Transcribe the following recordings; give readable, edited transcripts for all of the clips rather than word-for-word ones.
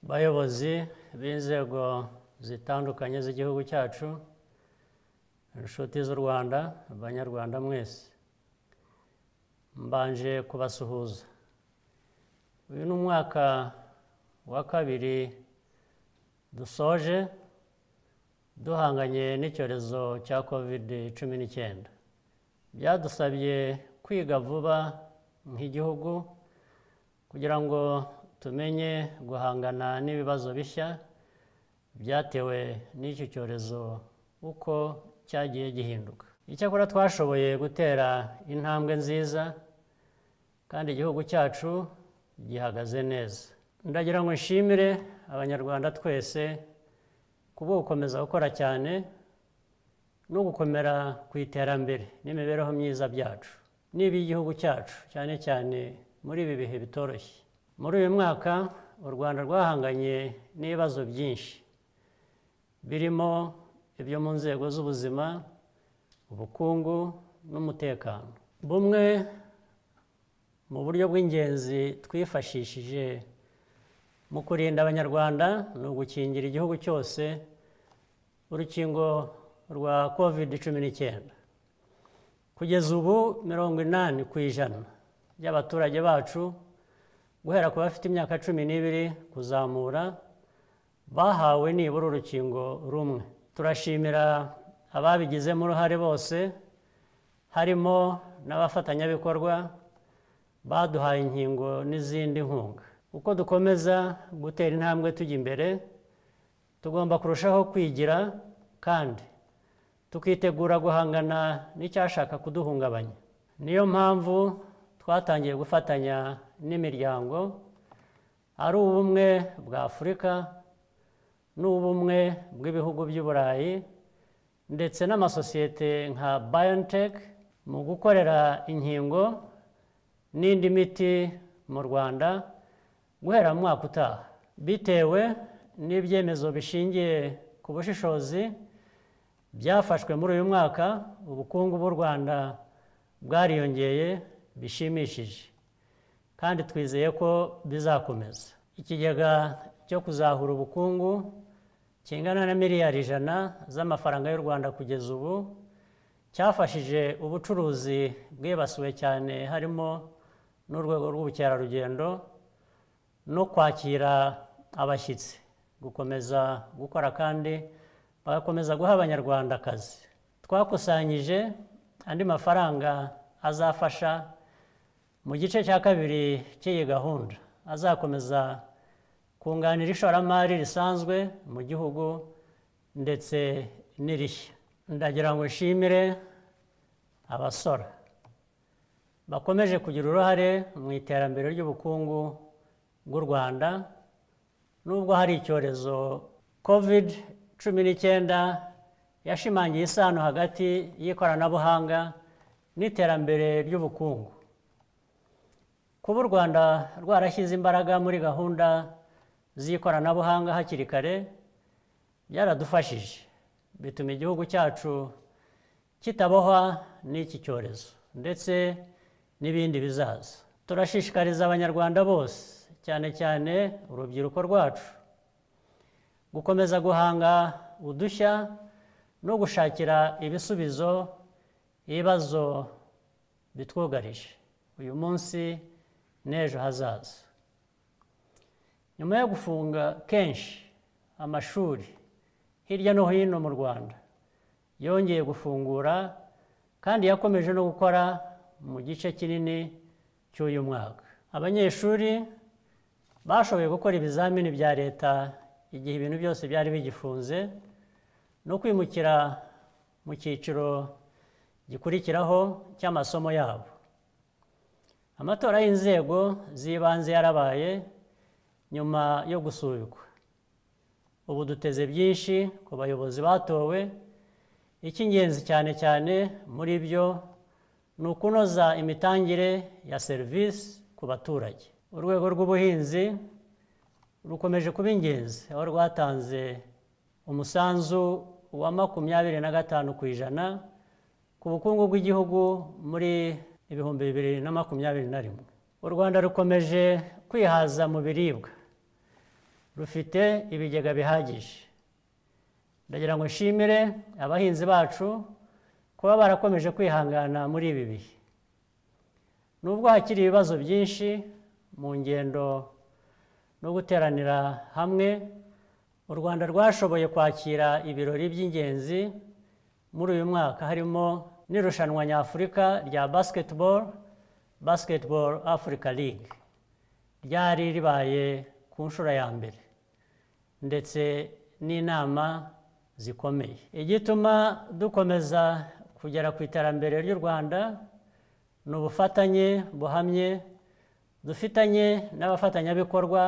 Bayobozi b'inzego zitandukanye z'igihugu cyacu, inshuti z'u Rwanda, Abanyarwanda mwese, mbanje kubasuhuza. Uyu ni umwaka wa kabiri dusoje duhanganye n'icyorezo cya COVID-19. Byadusabye kwiga vuba nk'igihugu kugira ngo tumenye guhangana n'ibibazo bishya byatewe n'icyo cyorezo uko cyagiye gihinduka. Icyakora twashoboye gutera intambwe nziza kandi igihugu cyacu gihagaze neza. Ndagira ngo nshimire Abanyarwanda twese kubwo gukomeza gukora cyane no gukomera ku iterambere n'imibereho myiza byacu n'iby'igihugu cyacu, cyane cyane muri ibi bihe bitoroshye. Muri uyu mwaka u Rwanda rwahanganye n'ibibazo byinshi birimo ibyo mu nzego z'ubuzima, ubukungu n'umutekano. Bumwe mu buryo bw'ingenzi twifashishije mu kurinda Abanyarwanda ni ugukingira igihugu cyose urukingo rwa COVID-19. Kugeza ubu 80% by'abaturage bacu guhera ku bafite imyaka 12 kuzamura bahawe nibura urukingo rumwe. Turashimira ababigizemo uruhare bose, harimo n'abafatanyabikorwa baduhaye inkingo n'izindi nkunga. Uko dukomeza gutera intambwe tujya imbere, tugomba kurushaho kwigira kandi tukitegura guhangana n'icyashaka kuduhungabanya. Niyo mpamvu twatangiye gufatanya n'imiryango ari ubumwe bwa Afurika n'ubumwe bw'ibihugu by'Uburayi ndetse n'amasosiyete nka BioNTech mu gukorera inkingo n'indi miti mu Rwanda guhera mu mwaka utaha. Bitewe n'ibyemezo bishingiye ku bushishozi byafashwe muri uyu mwaka, ubukungu bw'u Rwanda bwariyongeye bishimishije kandi twizeye ko bizakomeza. Ikigega cyo kuzahura ubukungu kingana na miliyari 100 z'amafaranga y'u Rwanda kugeza ubu cyafashije ubucuruzi bwibasiwe cyane, harimo n'urwego rw'ubukerarugendo no kwakira abashyitsi, gukomeza gukora kandi bagakomeza guha Abanyarwanda akazi. Twakusanyije andi mafaranga azafasha mu gice cya kabiri cy'iyi gahunda, azakomeza kunganira ishoramari risanzwe mu gihugu ndetse n'irishya. Ndagira ngo nshimire abasora bakomeje kugira uruhare mu iterambere ry'ubukungu bw'u Rwanda nubwo hari icyorezo COVID-19 yashimangiye isano hagati y'ikoranabuhanga n'iterambere ry'ubukungu. Kuba u Rwanda rwarashyize imbaraga muri gahunda z'ikoranabuhanga hakiri kare byaradufashije, bituma igihugu cyacu kitabohwa n'iki cyorezo ndetse n'ibindi bizaza. Turashishikariza Abanyarwanda bose, cyane cyane urubyiruko rwacu, gukomeza guhanga udushya no gushakira ibisubizo ibibazo bitwugarije uyu munsi n'ejo hazaza. Nyuma yo gufunga kenshi amashuri hirya no hino mu Rwanda, yongeye gufungura kandi yakomeje no gukora mu gice kinini cy'uyu mwaka. Abanyeshuri bashoboye gukora ibizamini bya leta igihe ibintu byose byari bigifunze no kwimukira mu cyiciro gikurikiraho cy'amasomo yabo. Amatora y'inzego z'ibanze yarabaye nyuma yo gusubikwa. Ubu duteze byinshi ku bayobozi batowe. Icy'ingenzi cyane cyane muri byo ni ukunoza imitangire ya serivisi ku baturage. Urwego rw'ubuhinzi rukomeje kuba ingenzi, aho rwatanze umusanzu wa 25% ku bukungu bw'igihugu muri 2021. U Rwanda rukomeje kwihaza mu biribwa rufite ibigega bihagije. Ndagira ngo nshimire abahinzi bacu kuba barakomeje kwihangana muri ibi bihe. Nubwo hakiri ibibazo byinshi mu ngendo no guteranira hamwe, u Rwanda rwashoboye kwakira ibirori by'ingenzi muri uyu mwaka, harimo n'irushanwa nyafurika rya basketball, Basketball Africa League, ryari ribaye ku nshuro ya mbere, ndetse n'inama zikomeye. Igituma dukomeza kugera ku iterambere ry'u Rwanda ni ubufatanye buhamye dufitanye n'abafatanyabikorwa,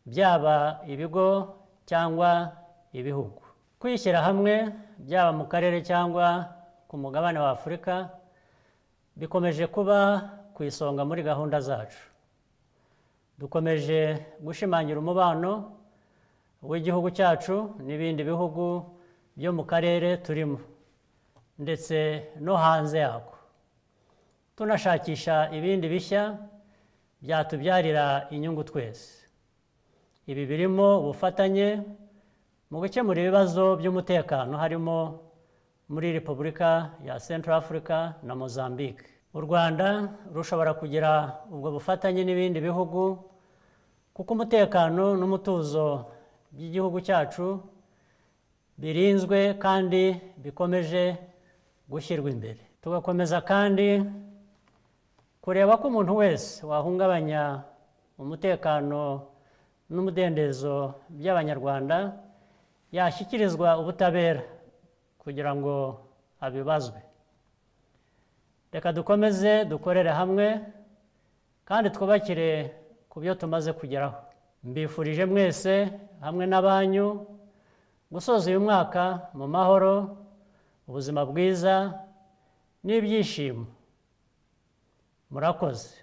byaba ibigo cyangwa ibihugu. Kwishyira hamwe byaba mu karere cyangwa ku mugabane wa Afurika bikomeje kuba ku isonga muri gahunda zacu. Dukomeje gushimangira umubano w'igihugu cyacu n'ibindi bihugu byo mu karere turimo ndetse no hanze yako, tunashakisha ibindi bishya byatubyarira inyungu twese. Ibi birimo ubufatanye mu gukemura ibibazo by'umutekano, harimo muri Repubulika ya Central Africa na Mozambique. U Rwanda rushobora kugira ubwo bufatanye n'ibindi bihugu kuko umutekano n'umutuzo by'igihugu cyacu birinzwe kandi bikomeje gushyirwa imbere. Tugakomeza kandi kureba ko umuntu wese wahungabanya umutekano n'umudendezo by'Abanyarwanda yashyikirizwa ubutabera kugira ngo abibazwe. Reka dukomeze dukorere hamwe kandi twubakire ku byo tumaze kugeraho. Mbifurije mwese hamwe n'abanyu gusoza uyu mwaka mu mahoro, ubuzima bwiza n'ibyishimo. Murakoze.